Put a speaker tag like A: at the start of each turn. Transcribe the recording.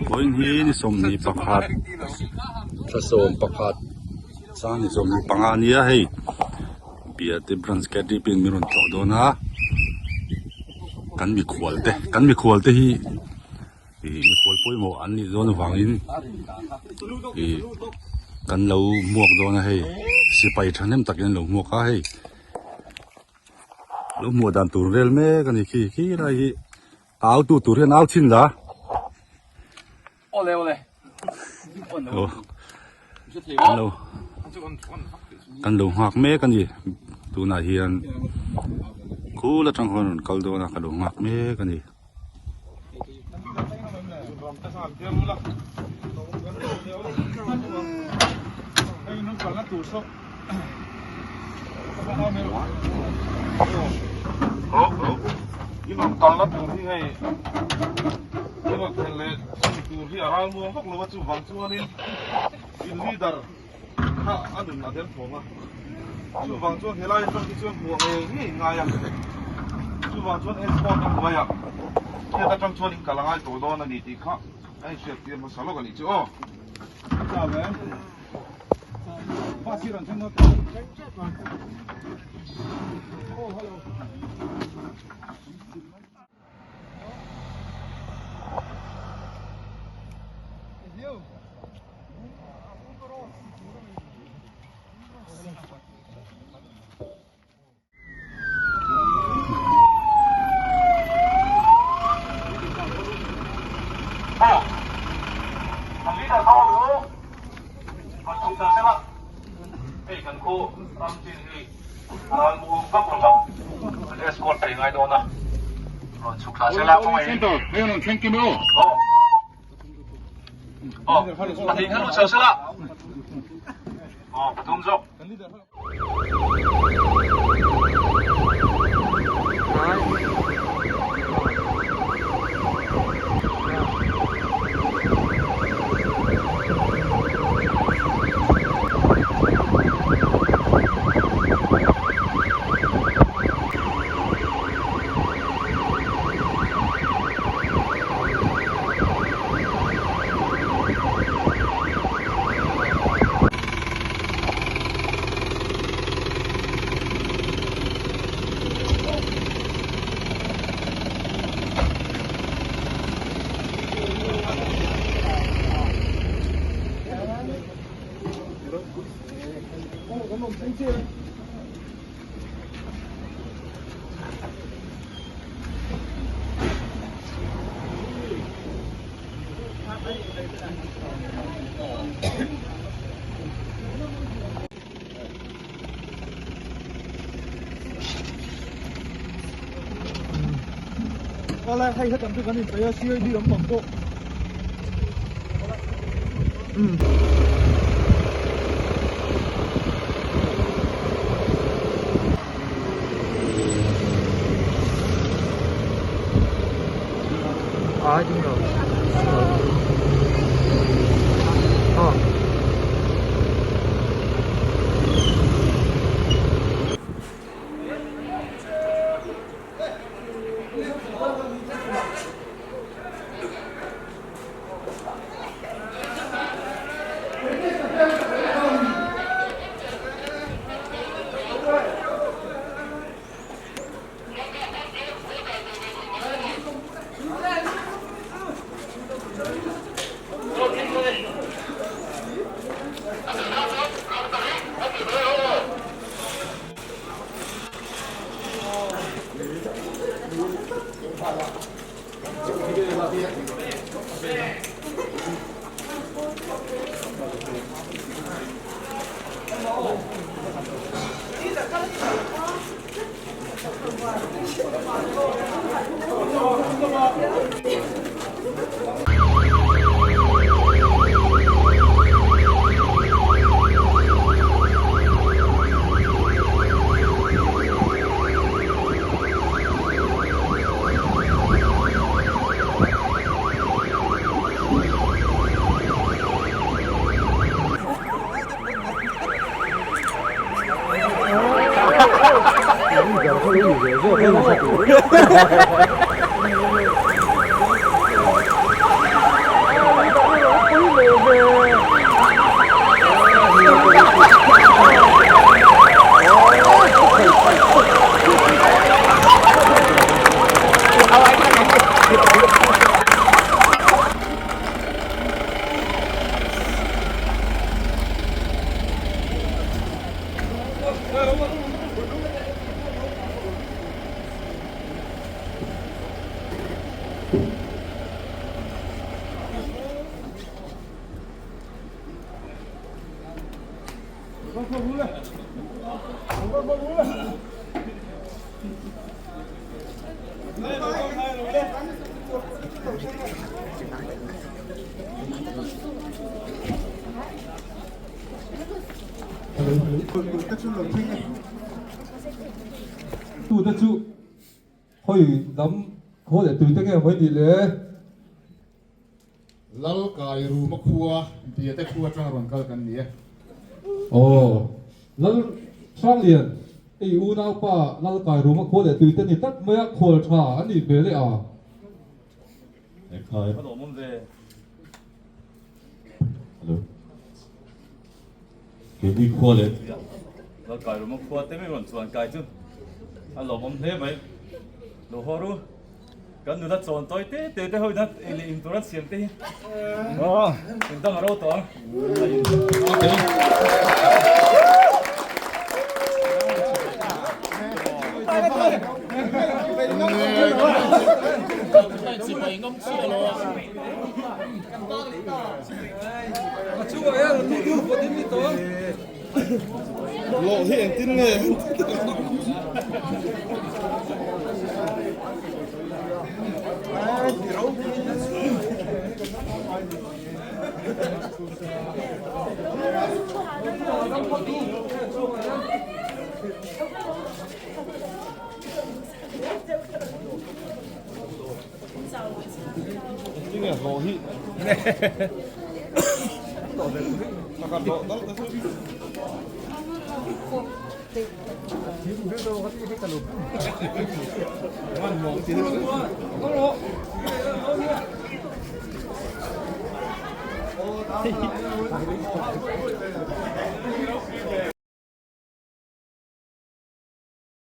A: Vawiin hi ni 21 thla 11 sang ni 25 a nia hei Biate branch KTP in min rawn tlawh dawn a kan mikhual te kan mikhual te hi ih mikhual pawimawh an nih dawn avangin ih kan lo hmuak dawn a hei sipai thahnem takin an lo hmuak a hei. Lo hmuh dan tur vel mek a ni khi khi lai hi a au tu tur hian au chhin la.
B: Awle awle.
A: Aw. Kan lo kan lo nghak mek a ni tunah hian khul atang khuan rawn kal dawn a ka lo nghak mek a ni.
B: Kha a nun a der thawng a, chuvang chuan helai atang hi chuan hmuh ngei ngei ngai a, chuvang chuan escort a hnuaiah heta tang chuan in kal a ngai tawh dawn a ni tih kha a inhriat tir hmasa lawk a nih chu aw.
C: Awle hei hetam chu kan inpeih a CID lampang pawh umm.
D: Tute chu khawi lam khaw leh tuite nge mai nih le?
E: Lal kai ruma khua Biate khua atanga rawn kal kan ni e.
D: Aw, Lal Hranglian, i unaupa Lal kai ruma khua leh tuite ni tlat mai a, khual tha a nih hmel e a.
F: Ekhai. Hello. Keini khua leh tuiah
G: Lal kai ruma khua te mai rawn chuan kai chu a lawmawm hle mai. Lo haw ru. Kan nula chawn tawi te te te ho ina ei leh in tur an siam te hi. In dang a ro tawh ang.
B: Lawh hi engtin nge? Tinge hlawh hi Hlawh dal ta chu